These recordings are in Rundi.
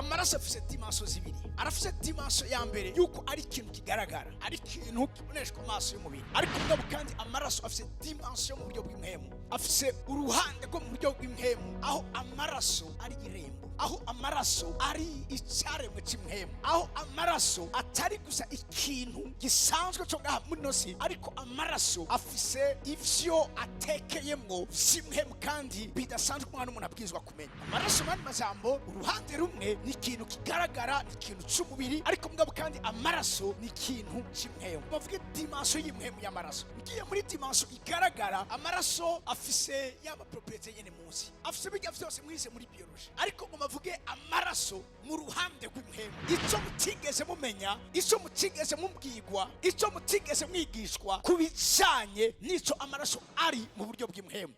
Amaraso afise dimension zibiri. Arafise dimension ya mbere yuko ari ikintu kigaragara, ari ikintu kiboneshwa amaso y'umubiri. Ariko mugabo kandi amaraso afise dimension mu buryo bw'impwemu, afise uruhande rwo mu buryo bw'impwemu, aho amaraso ari irembo, aho amaraso ari icyaremwe cy'impwemu, aho amaraso atari gusa ikintu gisanzwe cyo ngaha muri ino si, ariko amaraso afise ivyo atekeyemwo vy'impwemu kandi bidasanzwe umwana w'umuntu abwirizwa kumenya. Amaraso, mu yandi majambo, uruhande rumwe ni ikintu kigaragara, ni ikintu c'umubiri, ariko mugabo kandi amaraso ni ikintu c'impwemu. Bavuge dimension y'impwemu y'amaraso. Ngiye muri dimension igaragara, amaraso afise yaba propriété nyene muzi, afise bijya vyose mwize muri biologie. Ariko ngo bavuge amaraso mu ruhande rw'impwemu, ico mutigeze mumenya, ico mutigeze mubwirwa, ico mutigeze mwigishwa ku bijanye n'ico amaraso ari mu buryo bw'impwemu.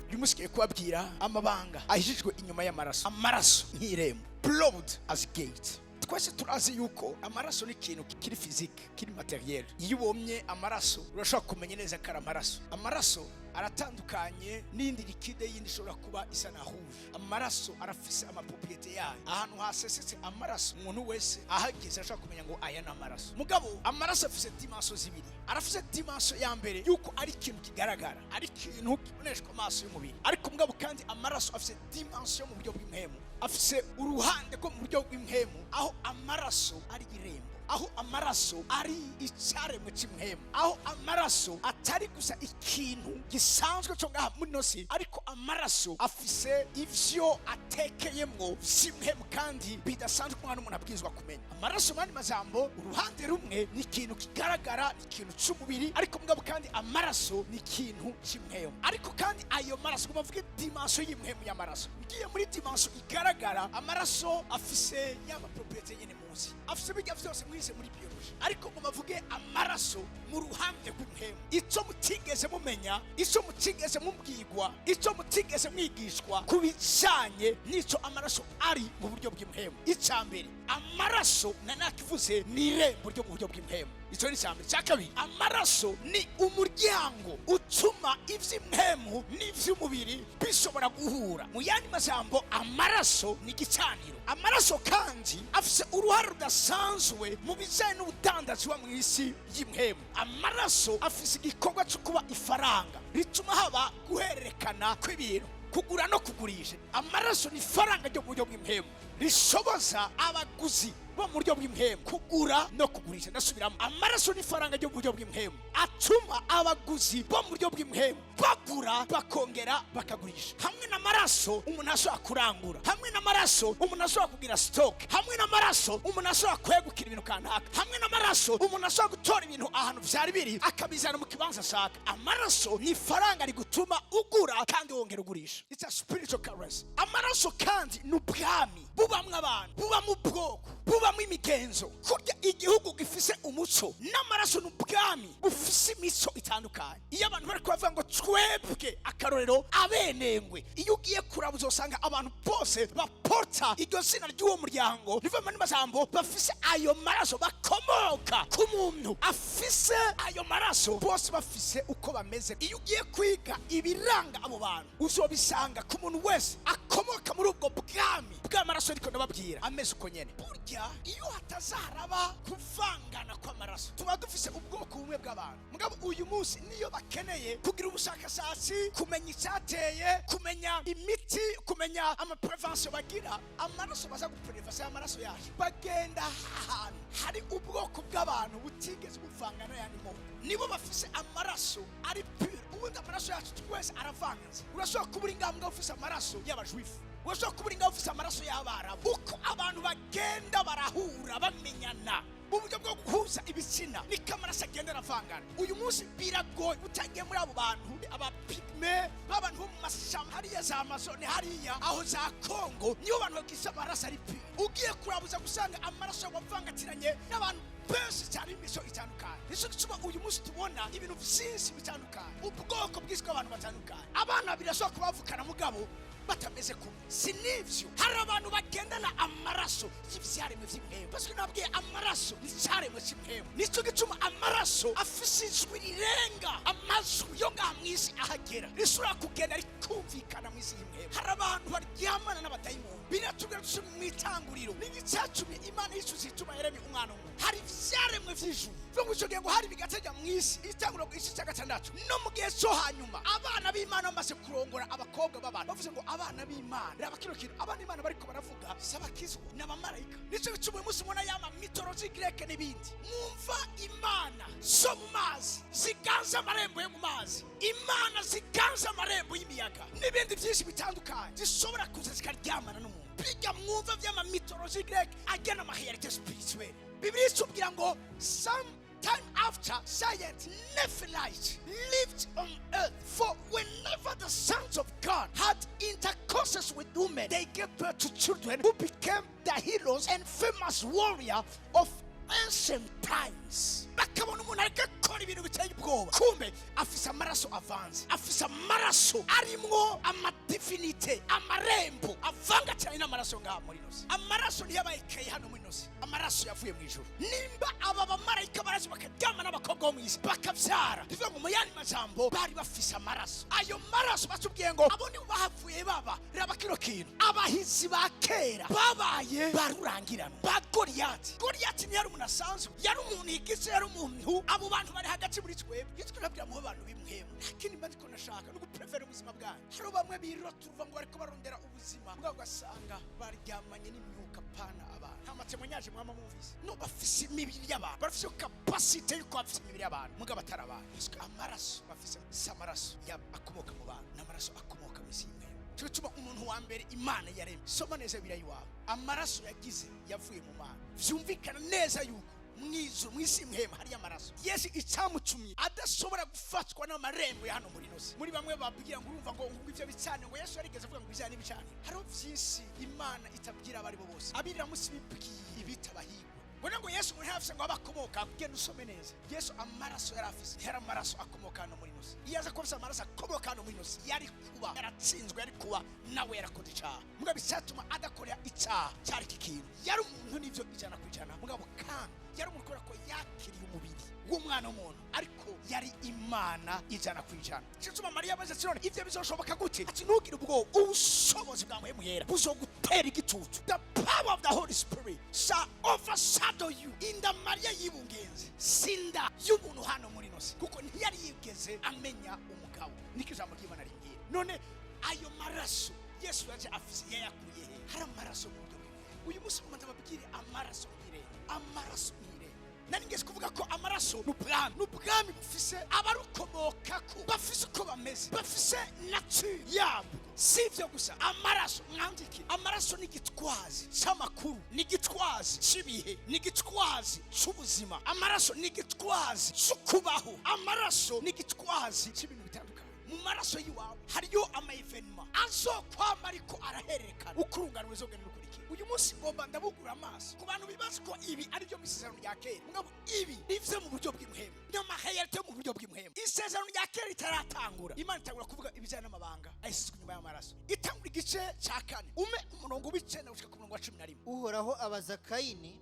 Uyu munsi ngiye kubabwira amabanga ahishijwe inyuma y'amaraso. Amaraso nk'irembo, blood as gate. Twese turazi yuko amaraso ni ikintu kiri physique, kiri matériel. Iyo ubonye amaraso, urashobora kumenya neza ko ari amaraso. Amaraso aratandukanye n'indi liquide yindi ishobora kuba isa na rouge. Amaraso arafise ama propriétés yayo. Ahantu hasesetse amaraso, umuntu wese ahageze ashobora kumenya ngo aya ni amaraso. Mugabo amaraso afise dimension zibiri. Arafise dimension ya mbere yuko ari ikintu kigaragara, ari ikintu kiboneshwa amaso y'umubiri. Ariko mugabo kandi amaraso afise dimension mu buryo bw'impwemu, afise uruhande rwo mu buryo bw'impwemu, aho amaraso ari irembo, aho amaraso ari icyaremwe cy'impwemu, aho amaraso atari gusa ikintu gisanzwe cyo ngaha muri ino si, ariko amaraso afise ivyo atekeyemwo vy'impwemu kandi bidasanzwe umwana w'umuntu abwirizwa kumenya. Amaraso, mu yandi majambo, uruhande rumwe ni ikintu kigaragara, ni ikintu c'umubiri, ariko mugabo kandi amaraso ni ikintu c'impwemu. Ariko kandi ayo maraso, ngo bavuge dimension y'impwemu y'amaraso. Ngiye muri dimension igaragara, amaraso afise yaba propriété nyene muzi, afise bijya vyose mwize muri biologie. Ariko ngo bavuge amaraso mu ruhande rw'impwemu, ico mutigeze mumenya, ico mutigeze mubwirwa, ico mutigeze mwigishwa ku bijanye n'ico amaraso ari mu buryo bw'impwemu. Ica mbere, amaraso na nakivuze, ni irembo ryo mu buryo bw'impwemu. Ico ni icya mbere. Icya kabiri, amaraso ni umuryango utuma ivy'impwemu n'ivy'umubiri bishobora guhura. Mu yandi majambo, amaraso ni igicaniro. Amaraso kandi afise uruhare rudasanzwe mu bijanye n'ubudandaji buba mu isi y'impwemu. Amaraso afise igikorwa cyo kuba ifaranga rituma haba guhererekana kw'ibintu, kugura no kugurisha. Amaraso ni ifaranga ryo mu buryo bw'impwemu rishoboza abaguzi bo mu buryo bw'impwemu kugura no kugurisha. Ndasubiramo: amaraso ni ifaranga ryo mu buryo bw'impwemu atuma abaguzi bo mu buryo bw'impwemu bagura, bakongera bakagurisha. Hamwe n'amaraso umuntu ashobora kurangura, hamwe n'amaraso umuntu ashobora kugira stock, hamwe n'amaraso umuntu ashobora kwegukira ibintu kanaka, hamwe n'amaraso umuntu ashobora gutora ibintu ahantu vyari biri akabizana mu kibanza ashaka. Amaraso ni ifaranga rigutuma ugura kandi wongera ugurisha. It's a spiritual currency. Amaraso kandi ni ubwami bubamwo abantu, bubamo ubwoko, bubamo imigenzo. Kurya igihugu gifise umuco, n'amaraso ni ubwami bufise imico itandukanye. Iyo abantu bari kubavuga ngo twebwe, akarorero, abenengwe, iyo ugiye kuraba uzosanga abantu bose baporta iryo zina ry'uwo muryango riva mu majambo bafise ayo maraso, bakomoka ku muntu afise ayo maraso, bose bafise uko bameze. Iyo ugiye kwiga ibiranga abo bantu, uzobisanga ku muntu wese akomoka muri ubwo bwami bw'amaraso. Ariko ndababwira, ameze uko nyene. Burya iyo hatazaraba kuvangana kw'amaraso, tuba dufise ubwoko bumwe bw'abantu. Mugabo uyu munsi niyo bakeneye kugira ubushakashatsi, kumenya icyateye, kumenya imiti, kumenya ama prévention bagira, amaraso baza gupreva si amaraso yacu. Bagenda ahantu hari ubwoko bw'abantu butigeze buvangana n'ayandi moko, nibo bafise amaraso ari pure. Ubundi amaraso yacu twese aravanze. Urashobora kuba uri ngambwa ufise amaraso y'abajuifu, urashobora kuba uri ngaho ufise amaraso y'abarabu. Uko abantu bagenda barahura, bamenyana mu buryo bwo guhuza ibitsina, niko amaraso agenda aravangana. Uyu munsi biragoye utagiye muri abo bantu, aba pygmées, b'abantu bo mu mashyamba hariya za Amazone, hariya aho za Kongo, nibo bantu bagize amaraso ari pure. Ugiye kurabuza gusanga amaraso wavangatiranye n'abantu benshi cyane b'imico itandukanye. Nicyo gituma uyu munsi tubona ibintu byinshi bitandukanye, ubwoko bwinshi bw'abantu batandukanye. Abana babiri bashobora kuba bavukana mugabo batameze kumwe. Si n'ivyo, hari abantu bagendana amaraso. Amaraso y'ivyaremwe vy'impwemu, parce que nabwiye, amaraso ni icaremwe c'impwemu. Nico gituma amaraso afise ijwi rirenga amajwi yo ngaha mw'isi. Ahagera rishobora kugenda rikumvikana mw'isi y'impwemu. Hari abantu baryamana n'abadayimoni. Biratubwira dusubi mu Itanguriro n'igicyatumye Imana yicuza ituma yaremye umwana umwe. Hari ivyaremwe vy'ijuru vyo muri ico gihe ngo hari bigatega mw'isi. Itanguriro igice cya 6. No mu gihe cyo hanyuma, abana b'Imana bamaze kurongora abakobwa b'abantu, bavuze ngo abana b'Imana. Raba kino kintu, abana b'Imana bariko baravuga si abakizwa, ni abamarayika. Nico gituma uyu munsi mubona yama mythologie grecque n'ibindi, mwumva imana zo mu mazi ziganza amarembo yo mu mazi, imana ziganza amarembo y'imiyaga n'ibindi byinshi bitandukanye, zishobora kuza zikaryamana n'umuntu. Biga mwumva vy'ama mythologie grecque agena ama réalité spirituelle. Bibiliya itubwira ngo some time after, giant Nephilites lived on earth. For whenever the sons of God had intercourses with women, they gave birth to children who became the heroes and famous warrior of ancient times. Bakabona umuntu ariko akora ibintu biteye ubwoba, kumbe afise amaraso avanze, afise amaraso arimwo ama divinité, amarembo avanga cyane n'amaraso ngaha muri nosi. Amaraso ntiyabaye keye hano muri nosi, amaraso yavuye mu ijuru. Nimba aba bamarayika baraje bakaryama n'abakobwa bo mu isi bakabyara, bivuga ngo mu yandi majambo bari bafise amaraso. Ayo maraso batubwiye ngo abo nibo bahavuye baba, raba kino kintu, abahizi ba kera babaye barurangiranwa ba Goliyati. Goliyati ntiyari umuntu asanzwe, yari umuntu yigize, yari umuntu. Abo bantu bari hagati muri twebwe. Iyo twabwira mu bantu b'impwemu, nta kindi mba ndiko nashaka no guprefera ubuzima bwanyu. Hari bamwe biroturuva ngo bariko barondera ubuzima bwabo, ugasanga baryamanye n'imyuka pana abantu. Nta ma témoignages mwama mwumvise? No bafise imibiri y'abantu, barafise capacité yuko bafise imibiri y'abantu mugabo atari abantu, parce que amaraso bafise si amaraso akomoka mu bantu, ni amaraso akomoka mu isi y'impwemu. Cyo gituma umuntu wa mbere Imana yaremye, soma neza birayi wawe, amaraso yagize yavuye mu Mana. Vyumvikana neza yuko mw'ijuru, mw'isi y'imhema, hariyo amaraso. Yesu icyamutumye adashobora gufatwa n'amarembo ya hano muri nosi. Muri bamwe babwira ngo urumva ngo ivyo bicaniro, ngo Yesu yarigeze avuga ngo ibijyanye n'ibicaniro. Hariho vyinshi Imana itabwira abari bo bose. Abiriramutse bibwiye ibitabahigwa ngo ngo Yesu ngo ntiyafise ngo abakomoka. Genda usome neza. Yesu amaraso yari afise ntiyari amaraso akomoka hano muri nosi. Iyo aza kuba afise amaraso akomoka hano muri nosi, yari kuba yaratsinzwe, yari kuba nawe yarakoze icaha. Mugabo icyatuma adakorera icaha cyari iki kintu: yari umuntu n'ivyo 100%. Mugabo kandi yari umuntu kubera ko yakiriye umubiri w'umwana w'umuntu, ariko yari Imana 100%. Icyo gituma Mariya abaza ati: "None ivyo bizoshoboka gute?" Ati: "Ntugire ubwoba, ubushobozi bwa Mpwemu Yera buzogutera igitutu. The power of the Holy Spirit shall overshadow you." Inda Mariya yibungenze si inda y'ubuntu hano muri nosi, kuko ntiyari yigeze amenya umugabo, niko ijambo ry'Imana rimbwira. None ayo maraso Yesu yaje afise yayakuye he? Hari amaraso mu buryo bw'imwe. Uyu munsi ngo ndababwire amaraso mwirenge, amaraso mwirenge. Nari ngeze kuvuga ko amaraso ni ubwami, ni ubwami bufise abarukomokako, bafise uko bameze, bafise nature yabwo. Si ibyo gusa, amaraso, mwandike, amaraso ni igitwazi cy'amakuru, ni igitwazi cy'ibihe, ni igitwazi cy'ubuzima. Amaraso ni igitwazi cy'ukubaho. Amaraso ni igitwazi cy'ibintu bitandukanye. Mu maraso y'iwawe hariyo ama événements azokwama ariko arahererekana uko urungano ruzogenda rukurikira. Uyu munsi ngomba ndabugura amaso ku bantu bibaza ko ibi ari byo mu Isezerano rya Kera. Mugabo ibi ni byo mu buryo bw'impwemu, ni ama réalités yo mu buryo bw'impwemu. Isezerano rya Kera ritaratangura, Imana itangura kuvuga ibijyanye n'amabanga ayisizwe inyuma y'amaraso. Itangura igice cya 4, ume umurongo w'9 gushika ku murongo wa 11. Uhoraho abaza Kayini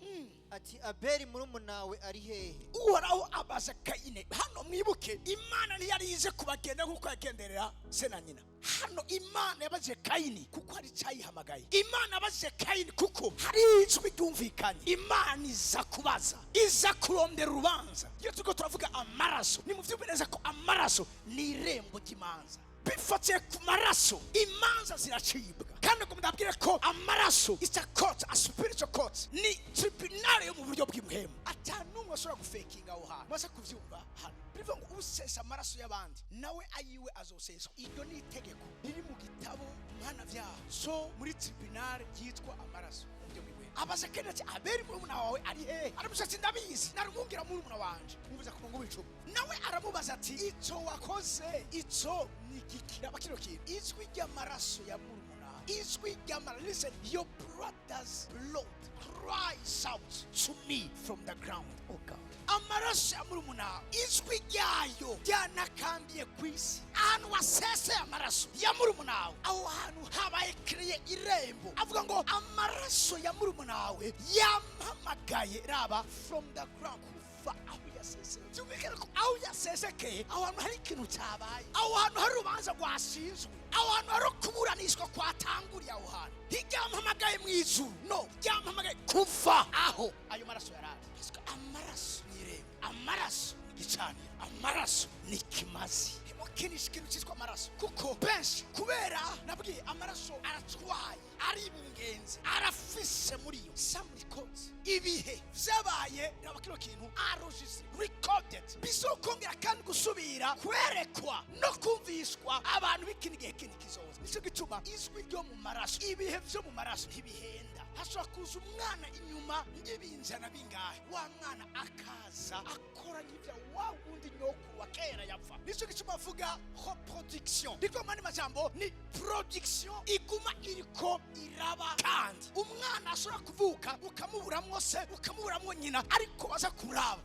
ati: "Abeli murumunawe ari hehe?" Uhoraho abaza Kayine. Hano mwibuke, Imana ntiyari ize kubagenda nk'uko yagenderera se na nyina. Hano Imana yabajije Kayini kuko hari icyayihamagaye. Imana yabajije Kayini kuko hari ijwi ryumvikanye. Imana iza kubaza, iza kurondera urubanza. Iyo turiko turavuga amaraso, ni muvyumve neza ko amaraso ni irembo ry'imanza. Bifatiye ku maraso imanza ziracibwa. Kandi ngo ndabwire ko amaraso is a court, a spiritual court, ni tribunal yo mu buryo bw'impwemu, ata n'umwe ashobora gufekinga aho hantu. Maze kuvyumva hano, bivuga ngo usesa amaraso y'abandi nawe ayiwe azoseswa. Iryo ni itegeko riri mu gitabo mpanavyaha so muri tribunal yitwa amaraso mu buryo bw'impwemu. Abaza Kayini ati: "Abeli murumuna wawe ari hehe?" Aramubaza ati: "Ndabizi, narumwungira murumuna wanje." Mubuza ku murongo w'10, nawe aramubaza ati: "Ico wakoze ico ni igiki?" Raba kino kintu, ijwi ry'amaraso ya murumuna, ijwi ry'amaraso. Listen, your brother. Brother's blood cries out to me from the ground, oh God. Amaraso ya murumuna, ijwi ryayo ryanakambiye ku isi. Ahantu waseseye amaraso ya murumuna wawe, aho hantu habaye créé irembo. Avuga ngo amaraso ya murumuna wawe yampamagaye, raba, from the ground, kuva aho yaseseye. Byumvikane ko aho yasesekeye, aho hantu hari ikintu cyabaye, aho hantu hari urubanza rwashinzwe, aho hantu hari kuburanishwa kwatanguriye. Aho hantu ntiryampamagaye mu ijuru, no ryampamagaye kuva aho ayo maraso yari ari. Parce que amaraso ni irembo, amaraso ni igicaniro, amaraso ni ikimazi. Ntimukinishe ikintu cyitwa amaraso, kuko benshi kubera nabwiye amaraso aratwaye, aribungenze, arafise muri yo some records, ibihe vyabaye. Raba kino kintu enregistré, recorded, bizokongera kandi gusubira kwerekwa no kumvishwa abantu b'ikindi gihe kindi kizoza. Nicyo gituma ijwi ryo mu maraso, ibihe vyo mu maraso ntibihenda. Hashobora kuza umwana inyuma y'ibinjana bingahe, wa mwana akaza akora nk'ibya wa wundi nyokuru wa kera yapfa. Nicyo gituma avuga reproduction. Niko mu yandi majambo ni production iguma iriko iraba, kandi umwana ashobora kuvuka ukamuburamwo se, ukamuburamwo nyina, ariko baza kuraba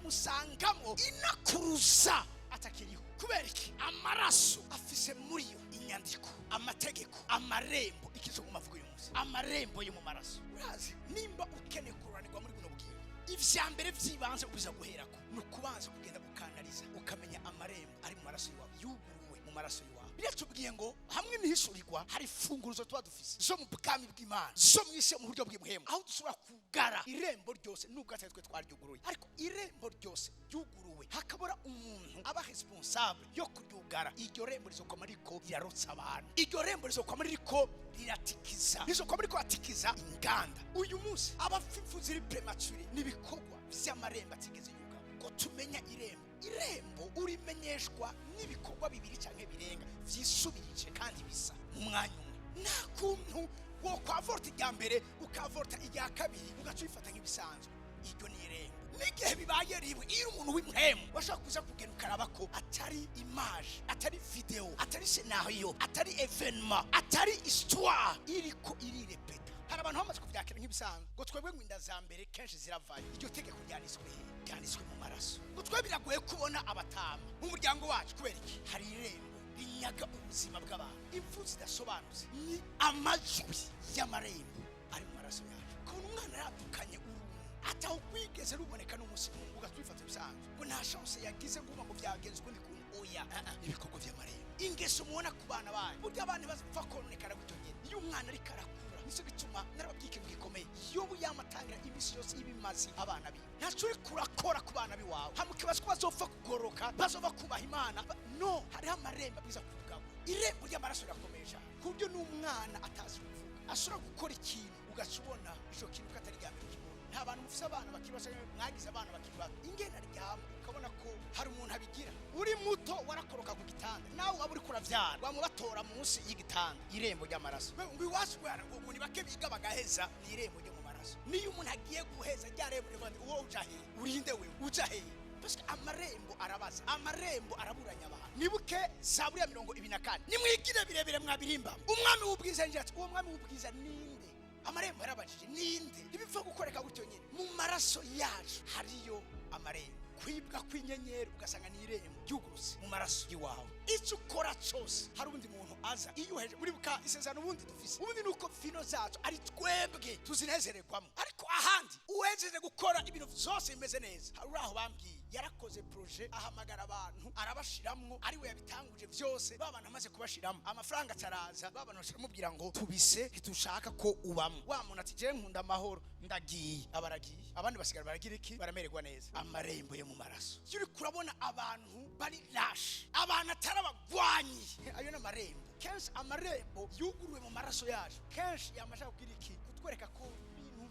ukazomusangamo inakuruza atakiriho. Kubera iki? Amaraso afise muri yo inyandiko, amategeko, amarembo. Ikizo mu mavugo uyu munsi, amarembo yo mu maraso. Urazi nimba ukeneye kururanirwa muri buno bugingo, ivya mbere vy'ibanze ubiza guherako ni ukubanza kugenda ukanariza, ukamenya amarembo ari mu maraso yawe, yuguruwe mu maraso yawe. Biratubwiye ngo hamwe n'ihishurirwa hari imfunguruzo tuba dufise zo mu bwami bw'Imana, zo mu isi mu buryo bw'imuhemu, aho dushobora kugara irembo ryose, nubwo atari twe twaryuguruye, ariko irembo ryose ryuguruwe hakabura umuntu aba responsable yo kuryugara, iryo rembo rizokwama riko rirarotsa abantu, iryo rembo rizokwama ririko riratikiza, rizokwama riko ratikiza inganda. Uyu munsi abapfa ziri prématurées n'ibikorwa vy'amarembo atigeze yugaba. Ko tumenya irembo, irembo urimenyeshwa n'ibikorwa bibiri canke birenga vyisubirije kandi bisa mu mwanya umwe. Nta kuntu wo kwavorta irya mbere, ukavorta irya kabiri, ugaca ubifata nk'ibisanzwe. Iryo ni irembo. N'igihe bibaye rimwe, iyo uri umuntu w'impwemu washobora kuza kugenda ukaraba ko atari image, atari vidéo, atari scénario, atari événement, atari histoire iriko irirepeta. Hari abantu bamaze kuvyakira nk'ibisanzwe ngo twebwe ngo inda za mbere kenshi ziravayo. Iryo tegeko ryanditswe hehe? Ryanditswe mu maraso. Ngo twe biragoye kubona abatama mu muryango wacu. Kubera iki? Hari irembo rinyaga ubuzima bw'abantu. Impfu zidasobanutse ni amajwi y'amarembo ari mu maraso yacu. Kubona umwana yaradukanye uruntu ataho kwigeze ruboneka n'umunsi n'umwe, ugatwifata bisanzwe ngo nta chance yagize, ngo uba ngo byagenze ukundi kuntu, oya. Ah, ah, ibikorwa vy'amarembo, ingeso mubona ku bana banyu. Burya abana bapfa kononekara gutyo nyene iyo umwana ariko arakura. Nicyo gituma narababwiye ikintu gikomeye: Yobu yamatangira iminsi yose ibimazi abana biwe. Ntaco uriko urakora ku bana biwawe, hama ukibaza ko bazopfa kugoroka, bazova kubaha Imana. No hariho amarembo abwiza kugabwa. Irembo ry'amaraso rirakomeye cyane, ku buryo n'umwana atazi kuvuga ashobora gukora ikintu, ugaca ubona ico kintu ko atari irya mbere ukibona. Nta bantu mufise abana bakiri bato canke mwagize abana bakiri bato, ingene aryama ukabona ko hari umuntu abigira. Uri muto warakoroka ku gitanda, nawe waba uriko uravyara wamubatora munsi y'igitanda. Irembo ry'amaraso. Wewe ngo iwacu ngo ni bake biga bagaheza, ni irembo ryo mu maraso. Niyo umuntu agiye guheza, rya rembo rivuga ngo uwo uja hehe? Urinde wewe, uja hehe? Parce que amarembo arabaza, amarembo araburanya abantu. Nibuke Zaburi ya 24: "Nimwigire birebire mwabirimba, umwami w'ubwiza yinjira." Ati uwo mwami w'ubwiza ninde? Amarembo yarabajije ninde? Ntibipfa gukoreka gutyo nyine. Mu maraso yacu hariyo amarembo. Kwibwa kw'inyenyeri ugasanga ni irembo ryugurutse mu maraso y'iwawe. Icyo ukora cyose hari undi muntu aza. Iyo uheje muribuka isezerano ubundi dufise, ubundi nuko vino zacu ari twebwe tuzinezererwamo, ariko ahandi uhejeje gukora ibintu byose bimeze neza, hari uraho bambwiye yarakoze projet, ahamagara abantu, arabashiramwo, ari we yabitanguje byose. Ba bantu amaze kubashiramo, amafaranga ataraza, ba bantu baramubwira ngo tubise, ntitushaka ko ubamo. Wa muntu ati jewe nkunda amahoro, ndagiye. Abaragiye, abandi basigara baragira iki? Baramererwa neza. Amarembo yo mu maraso. Iyo uriko urabona abantu bari lashe, abantu atari abagwanyi, ayo ni amarembo. Kenshi amarembo yuguruwe mu maraso yacu kenshi yamashaka kugira iki? Kutwereka ko ibintu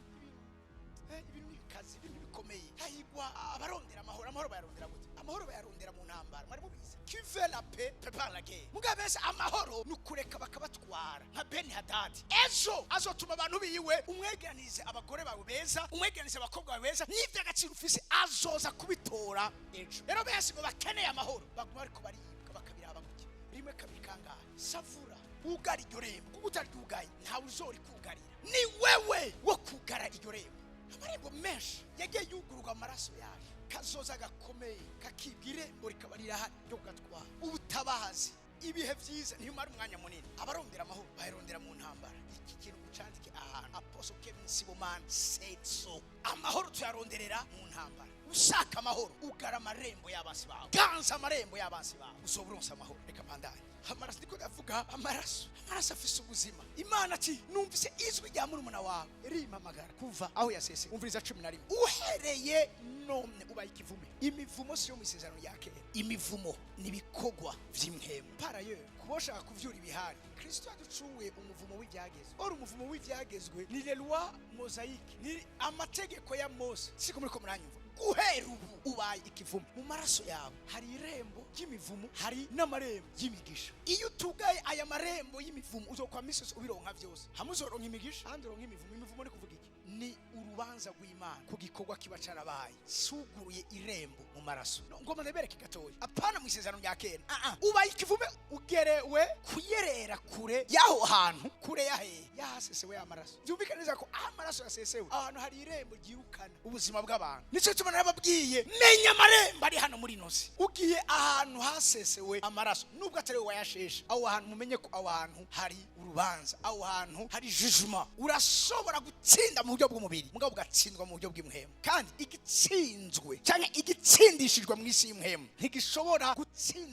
n'ibikazi, ibintu bikomeye. Hahigwa abarondera amahoro. Amahoro bayarondera gute? Amahoro bayarondera mu ntambara. Mwari mubizi? Qui veut la paix prépare la guerre. Mugabo benshi amahoro ni ukureka bakabatwara nka Beni Hadadi. Ejo azotuma abantu biwe, umwegeranize abagore bawe beza, umwegeranize abakobwa bawe beza n'ivy'agaciro ufise, azoza kubitora ejo. Rero benshi ngo bakeneye amahoro, baguma bariko baribwa, bakabiraba gutya rimwe, kabiri, kangahe, savura. Ugara iryo rembo, kuko utaryugaye ntawe uzorikugarira. Ni wewe wo kugara iryo rembo. Amarembo menshi yagiye yugururwa amaraso yaje, kazoza gakomeye kakibwa, irembo rikaba rirahari ryo kugatwara. Ubutabazi, ibihe byiza ntibimara umwanya munini. Abarondera amahoro bayarondera mu ntambara. Iki kintu ucandike ahantu, Apostle Kevin Sibomana said so. Amahoro tuyaronderera mu ntambara. Ushaka amahoro, ugara amarembo y'abansi bawe, ganza amarembo y'abansi bawe, uzoba uronse amahoro. Reka mpandanye. Amaraso, ndiko ndavuga amaraso. Amaraso afise ubuzima. Imana ati: "Numvise ijwi rya murumuna wawe rimpamagara kuva aho yasese." Umviriza 11: "Uhereye none ubaye ikivume." Imivumo si yo mu isezerano rya kera, imivumo ni ibikorwa vy'impwemu. Paraye kuba ushaka kuvyura ibihari, Kristo yaducunguye umuvumo w'ibyagezwe. Ora umuvumo w'ibyagezwe ni les lois mosaïques, ni amategeko ya Mose. Siko muriko muranyumva? Guhera ubu ubaye ikivumo. Mu maraso yawe hari irembo ry'imivumo, hari n'amarembo y'imigisha. Iyo utugaye aya marembo y'imivumo, uzokwa misi yose ubironka vyose. Hamwe uzoronka imigisha, ahandi uronka imivumo. Imivumo ni kuvuga iki? Ni urubanza rw'Imana ku gikorwa kiba carabaye. Suguruye irembo mu maraso. No, ngoma ndabereke gatoya, apana mu isezerano rya kera. Ah ah, ubaye ikivume, ugerewe kuyerera kure y'aho hantu, kure yahehe yahasesewe y'amaraso. Byumvikane neza ko aho amaraso yasesewe, aho hantu hari irembo ryirukana ubuzima bw'abantu. Nicyo gituma narababwiye, menya amarembo ari hano muri ino si. Ugiye ahantu hasesewe amaraso, nubwo atari wowe wayasheshe, aho hantu mumenye ko aho hantu hari urubanza, aho hantu hari jugement. Urashobora gutsinda mu buryo bw'umubiri, mugabo ugatsindwa mu buryo bw'impwemu. Kandi igitsinzwe cyangwa igitsindishijwe mu isi y'impwemu ntigishobora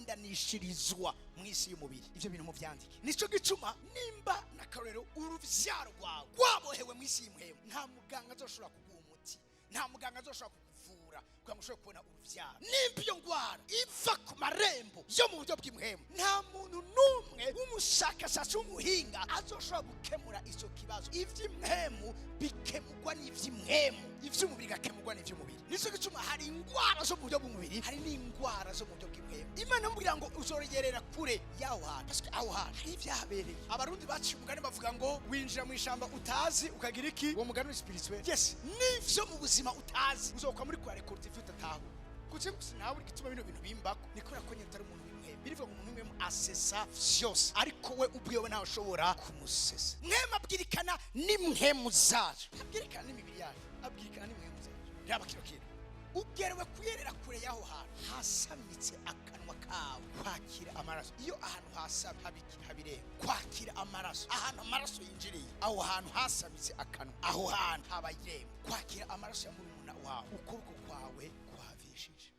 gutsindanishirizwa mu isi y'umubiri. Ibyo bintu mubyandike. Nicyo gituma nimba n'akarorero urubyaro rwawe rwabohewe mu isi y'impwemu, nta muganga azoshobora kuguha umuti, nta muganga azoshobora kukuvura kugira ngo ushobore kubona urubyaro. Nimba iyo ndwara iva ku marembo yo mu buryo bw'impwemu, nta muntu n'umwe w'umushakashatsi w'umuhinga azoshobora gukemura icyo kibazo. Iby'impwemu bikemurwa n'iby'impwemu, iby'umubiri bigakemurwa n'iby'umubiri. Nicyo gituma hari indwara zo mu buryo bw'umubiri, hari n'indwara zo mu buryo bw'impwemu. Imana imubwira ngo uzorogerera kure y'aho hantu, parce que aho hantu hari ibyahabereye. Abarundi baciye umugani bavuga ngo winjira mu ishyamba utazi ukagira iki? Uwo mugani uri spirituel. Yes, n'ivyo mu buzima utazi uzokwa muri kwa récolter ivyo udatahura. Kuki gusa nawe uri gituma bino bintu bimbako? Ni kubera ko nyine utari umuntu w'impwemu. Birivuga ngo umuntu w'impwemu asesa vyose, ariko we ubwiwe ntawe ushobora kumusesa. Mwemu abwirikana n'impwemu zacu, abwirikana n'imibiri yacu, abwirikana n'impwemu zacu. Raba kino kintu: ugerewe kuyerera kure y'aho hantu hasamitse akanwa kawe kwakira amaraso. Iyo ahantu hasamye habiki habireba kwakira amaraso. Ahantu amaraso yinjiriye, aho hantu hasamitse akanwa, aho hantu haba irembo kwakira amaraso ya murumuna wawe. Ukuboko kwawe kwavishije.